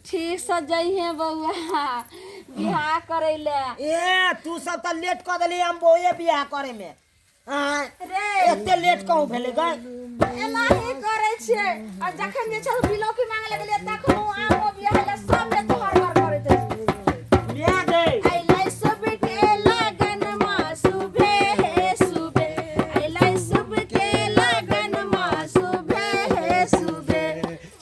ठीक से जइहे बौआ बियाह करै ले। ए तू सब तऽ लेट कऽ देली हम बौए बियाह करे में। आँय, रे एते लेट कहूँ भेलै गै? एनाही करै छियै आ जखन जे छै बिलौकी मांगे लगलियै तखन ओ आमो बियाह ले सब ले तोहर घर करैत रहै। माय गै। अइलै शुभ के लगन मा शुभे हे शुभे, अइलै शुभ के लगन मा शुभे हे शुभे,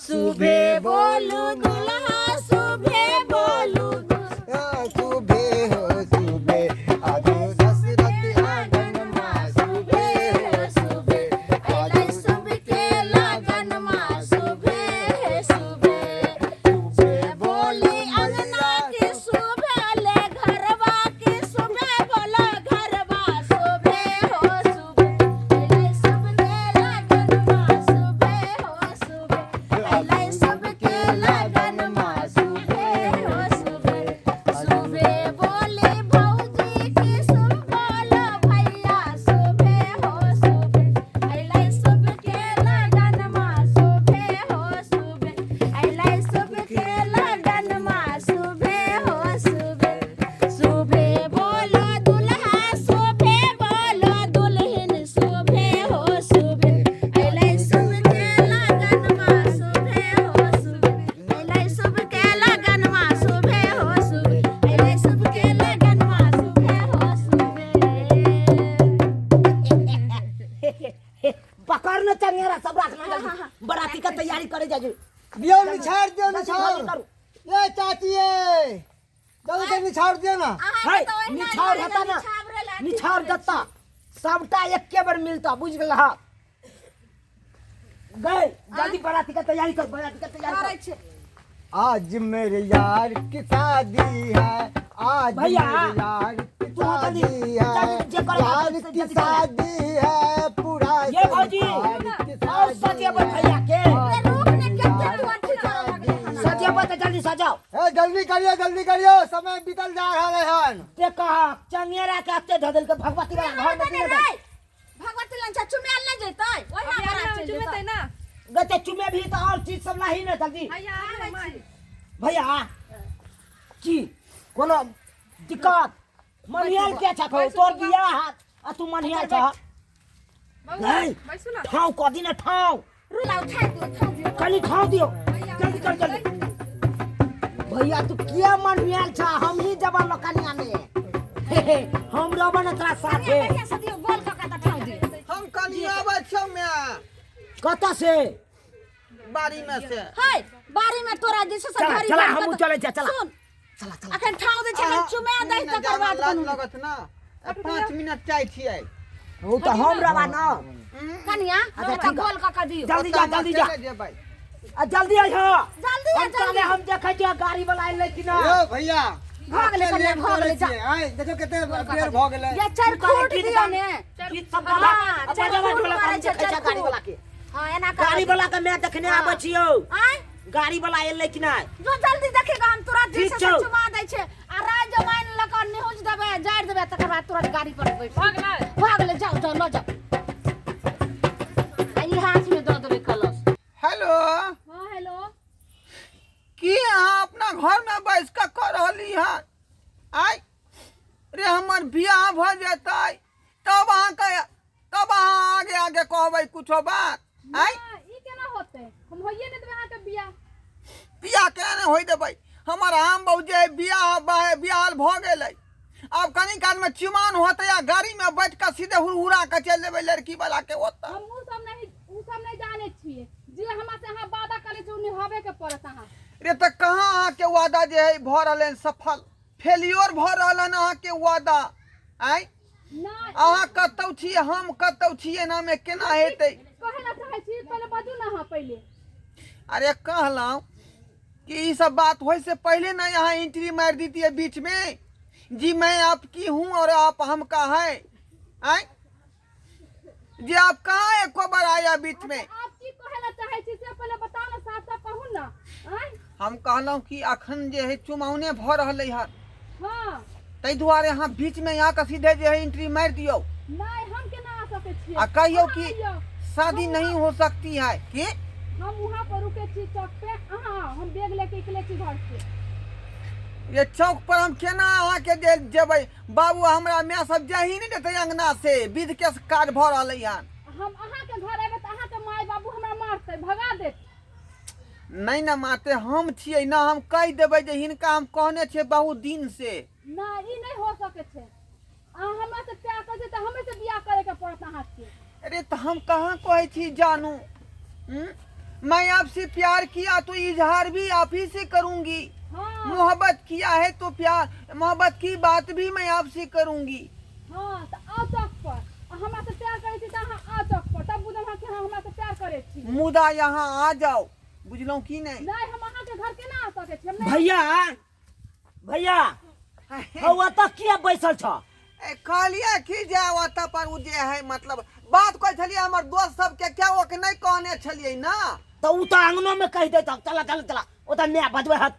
शुभे बोलू दुल्हा शुभे बोलू दुल्हा। सुबे हो सुबे आजू दशरथ आंगन मा शुभे हो शुभे, अइलै शुभ के लगन मा शुभे हे शुभे, शुभे बोली अंगना के शुभे ले घरवा के शुभे बोला घरवा शुभे हो शुभे, अइलै शुभ के लगन मा शुभे हो शुभे, अइलै शुभ के लगन मा शुभे हो शुभे, शुभे बोले भौजी के शुभ बोलो भैया शुभे हो शुभे, अइलै शुभ के लगन मा शुभे हो शुभे, अइलै शुभ के लगन मा शुभे हो शुभे, शुभे बोलो दुल्हा शुभे बोलो दुल्हन शुभे हो शुभे, अइलै शुभ के लगन मा शुभे हो शुभे, अइलै शुभ के लगन मा शुभे हो शुभे, अइलै शुभ के लगन मा शुभे हो शुभे। पकड़ न चंगेरा सब रखना जल्दी, बराती का तैयारी करे जाजू। दियो निछाड़ दियो जल्दी निछाड़। जल्दी करू। ए चाची ए जल्दी से निछाड़ दियो ना। है निछाड़ हेता ना, निछाड़ देता सबटा एके बेर मिलता, बुझ गेल हा गए। जल्दी बराती का तैयारी कर, बराती का तैयारी करै कर। छियै। आज मेरे यार की शादी है, आज भैया, मेरे यार की तू जल्दी, शादी है, जल्दी जे करे यार जल्दी की कर। शादी है, पूरा ये भौजी, संसार की और शादी सजेबै है। भैया के। आज रुक ने, मेरे केते यार तू अथी की करऽ लगलै शादी हन। है। सजेबै तऽ जल्दी सजाओ। ए जल्दी करियो, जल्दी करियो, समय बीतल जा रहल है। ते कहा चंगेरा के एते धऽ देलकै भगवती वाला घर में रे की नहि। भगवती लंग छै, चुमायल नहि जेतै, ओहिना अभी बरात आबै चलि चुमेतै जेतै ना। गते चुमे भी तऽ और चीज सब लाही ने जल्दी। हैया आबै छी। भैया की कोनो दिक्कत? मनियाल के छक तोर बियाह हाथ आ तू मनियाल छह। बौआ नहीं। बैसू ना। ठाव कऽ दी ने ठाव। रुला उठाइ दियौ, ठाव दियौ। कनी ठाव दियौ, भैया, जल्दी कर जल्दी। भैया तू किया मनियाल छह? हम ही जबा लोकनिया में हे हे, हम रहबो ने तोरा साथे। बढ़िया से दियौ, गोल कऽ के तऽ ठाव दियौ। हम कनी आबै छियौ माय। कतऽ से? बाड़ी में से। है बाड़ी में तोरा जे छै से चला, घड़ी चला, बंद हमहूँ कऽ दे। चलै छियै, चला। सुन, चला चला। अखन ठाव दै छै, अखन चुमा दै तकर बाद लाज कोनो लगत ना। 5 मिनट चाहै छियै। ओ तऽ हम रहबा ना। कनिया, अच्छा, ओकरा ठीक है। गोल कऽ के दियौ। जल्दी जा, जल्दी जा। चले जेबै। आ जल्दी अइह। जल्दी आ, हम जल्दी। चले, हम देखै छियै गाड़ी वाला एलै कि ना। यो भैया, भऽ गेलै कनिया, लेट भऽ गेलै, करै जा। छियै। आँय, देखियौ कते बेर भऽ गेलै। ये चारि खूट गीत दियौ गान- ने। गीत सब हाँ, गाबा। आ चारि बजाबा खूट ढोलक, करै हम छै, देखै छियै चारि गाड़ी खूट। वाला के। हाँ, एना करै गाड़ी छै। वाला के मैं देखने आबै छियौ। आँय? गाड़ी वाला एलै कि नहि? जो जल्दी देखेगा, हम तुरंत जे ठीक छै से छौ। चुमा दै छै आ राय जमाइन लऽ कऽ निहुँच देबै, जारि देबै, तकर बाद तुरंत गाड़ी पर बैठ। भऽ गेलै? भऽ गेलै, जाउ जाउ लऽ जाउ। आ ई हाथ में दऽ देबै कलश। हेलो। हाँ हेलो। की अहाँ अपना घर में बैस कऽ कऽ रहली हन? आय रे, हमर बियाह भऽ जेतै तब अहाँके, तब अहाँ आगे आगे कहबै कुछो बात। आय ना, ई केना होतै? हम होइए नहि देबै अहाँके बियाह। बियाह केना नहि होइ देबै? हमर आम बहु जे बियाह बियाह भऽ गेलै, आब कनी काल में चुमान होतै आ गाड़ी में बैठ कऽ सीधे हुरहुरा कऽ चलि जेबै लड़की वाला के ओतऽ। हम उ सब नहीं, उ सब नहीं जानै छियै। जे हमरा से अहाँ वादा करै छी ओ निभाबे के पड़त अहाँ। रे तऽ कहाँ अहाँके वादा जे है भऽ रहल हन सफल? फेल्योर भऽ रहल हन अहाँके वादा। आँय नहि, अहाँ कतौ छी, हम कतौ छी, एनामे केना हेतै? कहै लए चाहै छी पहिले बाजू ने अहाँ पहिले। अरे कहलहुँ कि ई सब बात होय से पहले ना यहाँ एंट्री मार दीती है बीच में, जी मैं आपकी हूँ और आप हमका है। आँय जी आप कहाँ एको बार आया बीच में? आप की कहै लए चाहै छी से पहिले बताउ ने, साफ साफ कहू ने। आँय हम कहलहुँ कि अखन जे है चुमाउने भऽ रहलै हन। हाँ। ताहि दुआरे अहाँ बीच में यहाँ के सीधे जे है एंट्री मारि दियौ। नहि, हम केना आ सकै छियै? आ कहियौ अहाँ कि अइयौ। शादी नहीं हो सकती है कि हम वहाँ पर रुके छी चौक पे, अहाँ आउ, हम बैग लेके निकले छी घर से। ये चौक पर हम केना अहाँके दे जेबै बाबू? हमरा माय सब जाही नहि देतै अंगना से, विध के काज भऽ रहलै हन। हम अहाँके घर एबै तऽ अहाँके माय बाबू हमरा मारतै, भगा देत। नहि ने मारतै, हम छियै ने, हम कहि देबै जे हिनका हम कहने छियै बहुत दिन से। नहि, ई नहि हो सकै छै। अहाँ हमरा से प्यार करै छी तऽ हमरे से बियाह करे के पड़त अहाँके। अरे तऽ हम कहाँ कहै छी जानू? हम्म? मैं आपसे प्यार किया तो इजहार भी आप ही से करूंगी। हाँ। मोहब्बत किया है तो प्यार मोहब्बत की बात भी मैं आपसे करूंगी। हाँ, तऽ आउ चौक पर। आ हमरा से प्यार करै छी तऽ अहाँ आउ चौक पर, तब बुझब अहाँ कि अहाँ हमरा से प्यार करै छी। मुदा यहाँ आ जाओ, बुझलहुँ की नहि? नहि, हम अहाँके घर केना आ सकै छी? हम नहि। भैया, भैया, हौ ओतऽ किया बैसल छ? ए, कहलियै कि जे ओतऽ पर ओ जे है, मतलब बात कहै छलियै हमर दोस्त सबके, क्या ओके नहि कहने छलियै ने? तऽ उ तऽ अंगनो में कहि देत, चला चला चला, ओतऽ my बजबै हत,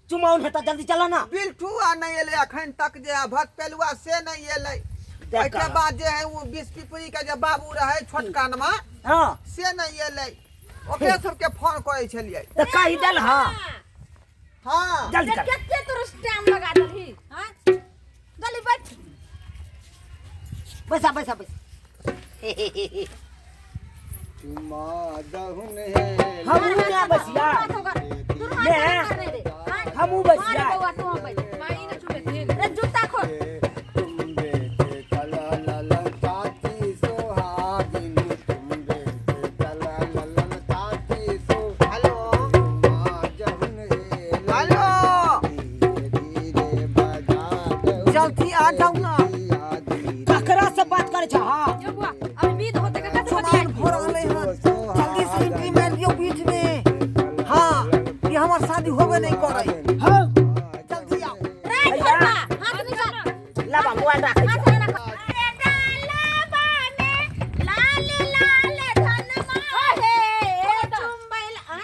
चुमाउन हेतऽ, जल्दी चला ना। बिल्टू आ नहि एलै अखन तक जे, आ भटपेलुआ से नहि एलै। देख। ओहिके बाद जे है ओ बीस पिपरी के जे बाबू रहै छोटका नमा, हाँ, से नहि एलै। ओकरे सबके फोन करै छलियै। तऽ कहि देल। हाँ। हाँ। जल्दी कर। कते तोर टाइम लगा देलही? हाँ, जल्दी बैठ। बैसा बैसा बैसा। चुमा दहुन हे। हमहूँ ने बसिया। ने। हमहूँ बसिया। जूता खोल। तुम बेटे चला ललन चाची सोहागिन, तुम बेटे चला ललन चाची सो हेलो। चुमा जहुन हे। हेलो। धीरे धीरे बजा दहुन। जल्दी आ जाओ ना। ककरा से बात करे छ? हाँ। यो बुआ, अभी विध होते ककरा से चुमाउन बतियाइ? भऽ रहलै हन, जल्दी से एंट्री मारि दियौ बीच में। हाँ, ई हमर शादी होबे नहि करै। हाँ। जल्दी आओ। रे छोड़बा, हाथ निकाल। लाबा मोबाइल राखै हाथ छी। राख। अरे डालबा में लाल लाल धनमा हे चुम्बैल आ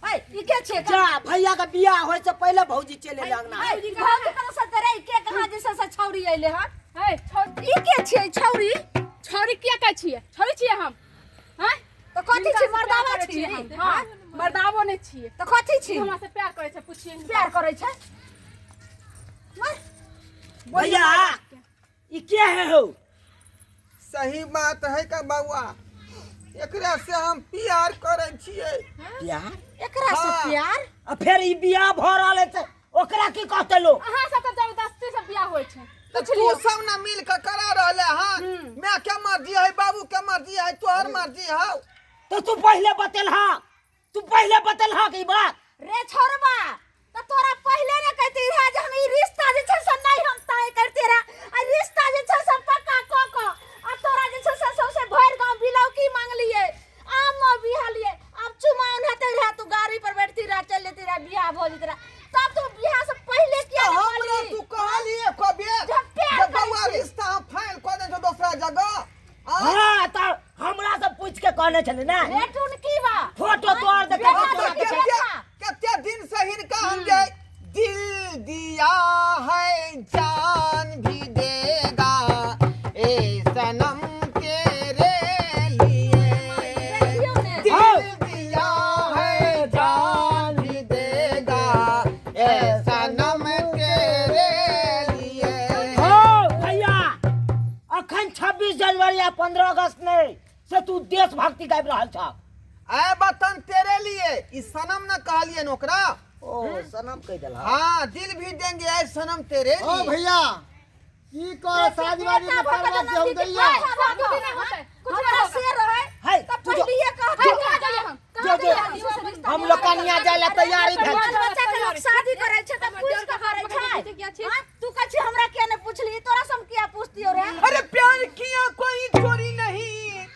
ऐ, ई के छै? जा, भैया के बियाह होय से पहिले भौजी चलि एलै अंगना। ऐ, भौजी कतऽ से रे? के कहाँ जे से छौरी अइले हन? हे छौरी। ई के छै छौरी? छौरी किया कहै छियै? छौरी छियै हम? हैं? तऽ कथी हिनका छी? से प्यार मर्दावा करै छी? छियै हम। हाँ, मर्दावो नहि छियै। तऽ कथी छी? ई हमरा से प्यार करै छै, पुछियै हिनका। प्यार करै छै? मर। भैया, ई के है हौ? सही बात है का बउआ, एकरा से हम प्यार करै छियै। प्यार? एकरा से? हाँ। प्यार? आ फेर ई बियाह भऽ रहल है तऽ ओकरा की कहतै लोग? अहाँ सब तऽ जबरदस्ती से बियाह होइ छै। तऽ तू सब ना मिल के करा रहले हन। My के मर्जी है, बाबू के मर्जी है, तोहर मर्जी हौ। तऽ तू पहिले बतेलहा, तू पहिले बतेलहा कि ई बात? रे छोरबा, तऽ तोरा पहिले ने कहती रहे जे हम ई रिश्ता जे छै से नहि हम तय करते रहे, आ रिश्ता जे छै से पक्का कऽ कऽ आ तोरा जे छै से सौंसे भरि गाँव बिलौकी मांगलियै, आम बिहलियै, आब चुमाओन हेतै रहे, तू गाड़ी पर बैठती रहे, चलि जेती रहे, बियाह भऽ जेती रहे। तब तू बियाह से पहिले किया तऽ नहि हमरा कहली? तू कहलिए कबे जब प्यार जे करै बउआ छी। रिश्ता हम फाइनल कऽ दे छौ दोसरा जगह आ? हाँ, तऽ हमरा से पूछ के कहने छलै ने। रे टुनकी बा। फोटो तोड़ देते। बेटा हम तोरा तऽ के कते बेटा। कते दिन से हिनका हम जे दिल दिया है जान भी देगा ए सनम तेरे लिए। देखियौ ने। दिल दिया है जान भी देगा ए सनम तेरे लिए। हो भैया, अखन 26 जनवरी आ 15 अगस्त नहि से तू देशभक्ति गाबि रहल छ। ऐ वतन तेरे लिए, ई सनम न कहलियन ओकरा। ओ सनम कहि देलहा। हाँ, दिल भी देंगे ऐ सनम तेरे ओ लिए। भैया, की कर शादी वादी बेटा में भऽ करवा कऽ के हम जनम दैया। दी नहि होतै, कुछ हमरा नहि से रहै है, तऽ तू जो। पहिलिये कहतै। हे, कहाँ जाइए हम? जो जो, हम लोग कनिया जाय ला तैयारी भेल बाल छी। बच्चा के लोग शादी करै छै तऽ पूछि कऽ करै छै। हाँ? तू कहै छी हमरा किया नहि पुछली? तोरा से हम किया पुछतियौ रे? अरे प्यार किया कोई चोरी नहीं,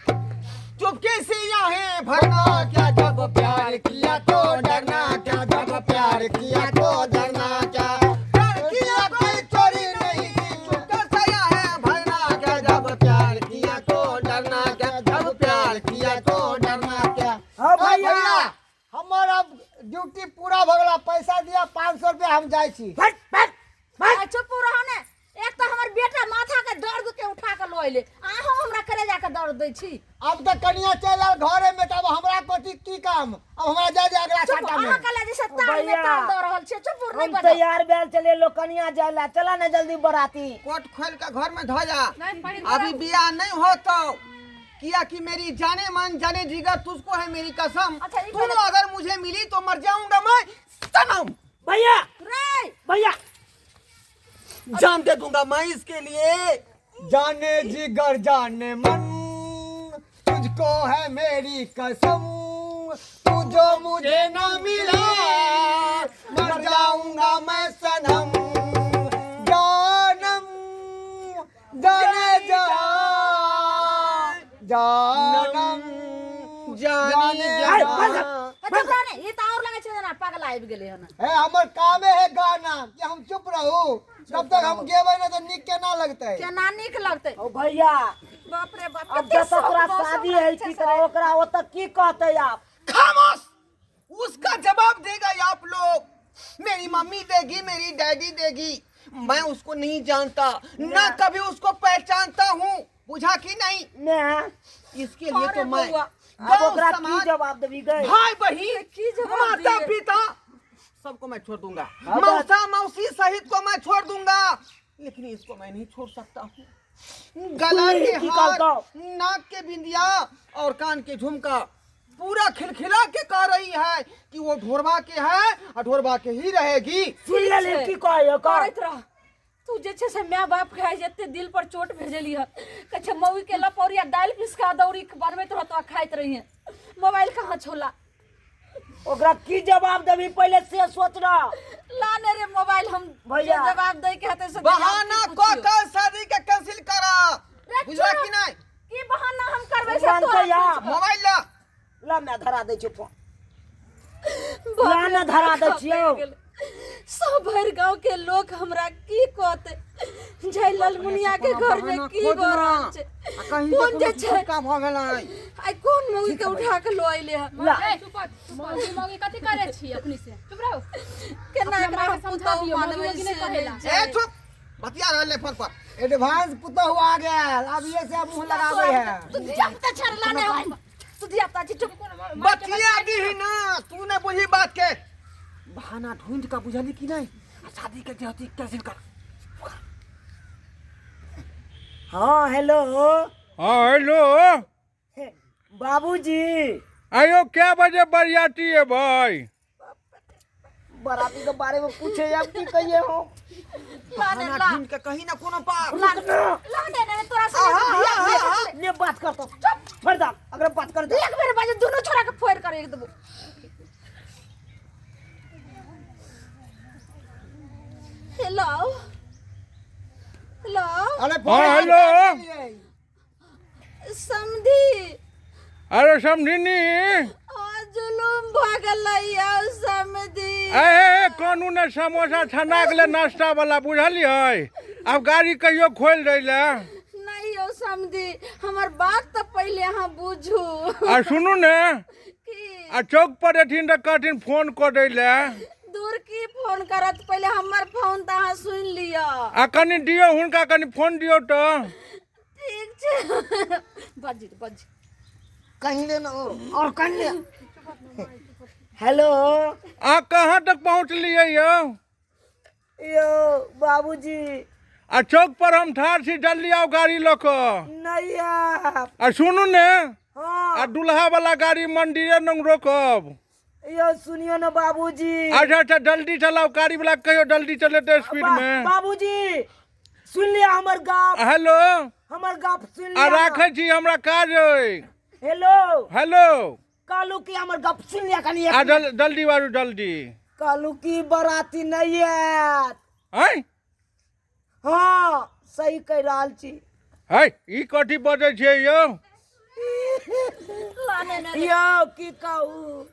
चुपके से यहाँ भरना क्या, जब प्यार किया तो डरना क्या, जब प्यार किया तो डरना क्या। प्यार किया कोई चोरी नहीं, चुपके से यहाँ भरना क्या, जब प्यार किया तो डरना क्या, जब प्यार किया तो डरना क्या। हाँ भैया। हमर अब ड्यूटी पूरा भऽ गेल, पैसा दिया 500 रुपया, हम जाइ छी। फट फट फट। आ, चुप रहो ने। एक तऽ हमर बेटा माथा के दर्द के उठा के लऽ मोबाइले। अहाँ हमरा करे जाके दौड़ दै छी। अब तऽ कनिया चलि आयल घरे में, तब हमरा कथी की काम? अब हमरा जाय दे अगला चुप, साटा में। अहाँ कहला जैसे तार में भैया। तार दऽ रहल छियै। चुप, नहि हम बजब। तैयार भेल चले लोग कनिया जाय ला, चला ना जल्दी बराती। कोट खोल के घर में धो जा। नहीं, पहिले अभी बियाह नहीं होता, किया कि मेरी जाने मन जाने जिगर तुझको है मेरी कसम। अच्छा, ये तुम पहले- अगर मुझे मिली तो मर जाऊंगा मैं सनम। भैया, रे भैया, जान दे दूंगा मैं इसके लिए। जाने जिगर जाने मन तुझको है मेरी कसम, तू जो मुझे ना मिला मर जाऊंगा मैं सनम। जानम जाने जा जानम जाने जाने अरे, बंद जा। कर। अच्छा जाने, ई तऽ आओर लगै छै जेना पागल आबि गेलै हन। हे हमर कामे है गाना कि हम चुप रहू, जब तक हम गेबै ना तो नीक केना लगतै? केना नीक लगतै? ओ भैया, बाप रे बाप, अब कते जब तोरा शौक शादी मौसम है छै की से। तऽ ओकरा ओतऽ की कहतै आप? खामोश, उसका जवाब देगा ये आप लोग। मेरी मम्मी देगी, मेरी डैडी देगी। मैं उसको नहीं जानता, ना कभी उसको पहचानता हूँ, बुझा कि नहीं? ने इसके लिए अरे तो मैं बउआ, अब गांव ओकरा की समाज जवाब देबी गए? भाई बहन की जवाब माता दिए? पिता सबको मैं छोड़ दूंगा, हाँ, मौसा मौसी सहित को मैं छोड़ दूंगा, लेकिन इसको मैं नहीं छोड़ सकता हूँ। गला सुनली के की हार, कहलकौ? नाक के बिंदिया और कान के झुमका पूरा खिलखिला के कह रही है कि वो ढोरबा के है और ढोरबा के ही रहेगी। सुन लेली की कहै ओकर? करैत रह तू। जे छै से माय बाप के आइ एते दिल पर चोट भेजली हन। कहै छै मौगी के लपौरिया दालि पिसका दौरी बनबैत रहतो आ खाइत रहिहे। मोबाइल कहाँ छोला? ओकरा की जवाब देबी पहिले से सोच रह। ला ने रे मोबाइल, हम भैया। जे जवाब दै के हेतै से बहाना दिया। को कर शादी के कैंसिल करा, रे बुझला चुप। कि नहीं? की बहाना हम करबै से मानतै तोरा आप? मोबाइल ला। ला मैं धरा दै छियौ फोन। बाप ला रे, ने धरा दै बाप छियौ। गेलै। सब भरि गांव के लोग हमरा की कहतै, जय ललमुनिया के घर में की भऽ रहल छै? आ कहीं कोन जे छै का भऽ गेलै? आइ कोन मौगी के उठा के लऽ अइले हन? ला। ए, चुप चुप, मौगी मौगी कथी करै छी अपनी से? चुप रहू। केना अपना एकरा मायके हम समझा पुतहु दियौ, मानबै मौगी से नहि कहेला। नहि ए छै। चुप, बतिया रहले फोन पर। एडवांस पुतहु आ गेल, अब ये से मुंह लगाबै है। तू धिया पुता छेड़ला नहि हम। तू धिया पुता छी, चुप। बतिया दी ना, तू नहीं बुझी बात के। बहाना ढूंढ का बुझली कि नहीं, आ शादी के जे कैंसिल कर। हाँ हेलो। हाँ हेलो। बाबूजी। आयो, क्या बजे बरियाती है भाई? बराती के बारे में पूछे, अब की कहिए हो? ला ने बहाना ला। ढूंढ के कहीं ना कोनो पार। ला ला ने ने तोरा से धिया पुता। ने बात करतो, छोड़ दा, अगर बात कर दे। एक बेर बाजे दुनू छोरा के फोड़ कर एक देबो। Hello hello. अरे हाँ हेलो। समधी। अरे समझिनी। ओ जुलुम भऽ गेलै यौ समधी। ए कानू ने, समोसा छना गेलै नाश्ता वाला, बुझलियै? आब गाड़ी कहियो खोलि दै लए। नहीं यौ समधी, हमर बात तऽ पहिले अहाँ बुझू। आ सुनू ने। की? आ चौक पर एथिन तऽ कहथिन फोन कऽ दै लए। दूर की फोन करत, पहिले हमर फोन तऽ अहाँ सुनि लिअ। आ कनि दियौ हुनका, कनि फोन दियौ तऽ। ठीक छै, बाजी बाजी। कहीं ले ना और कहीं ले। हेलो। अहाँ कहाँ तक पहुँचलियै यौ? यो बाबूजी। आ चौक पर हम ठाढ़ छी, जल्दी आउ गाड़ी लऽ कऽ। नहीं आप। आ सुनू ने। हाँ। आ दुल्हा वाला गाड़ी मंदिरे नंग रोकब। यो सुनियो ना बाबूजी। अच्छा अच्छा, जल्दी चलाओ गाड़ी वाला, कहियो जल्दी चलेतै स्पीड में। बाबूजी सुन लिया हमर गप। हेलो। हमर गप सुन आ लिया। राखै छी, हमरा काज अइ। हेलो। हेलो। कहलू कि हमर गप सुन लिया कनी। आ जल्दी बाजू जल्दी। कहलू कि बराती नहीं आयत। आँय? हाँ, सही कहि रहल छी। है, ई कथी बजै छियै यौ? ला ने ने। यौ की कहू,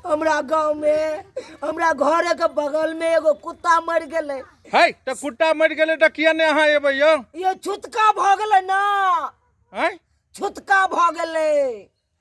हमरा गाँव में हमरा घरे के बगल में एगो कुत्ता मरि गेलै। है तऽ कुत्ता मरि गेलै तऽ किया नहि अहाँ एबै यौ? यो छुतका भऽ गेलै ना। आँय? छुतका भऽ गेलै।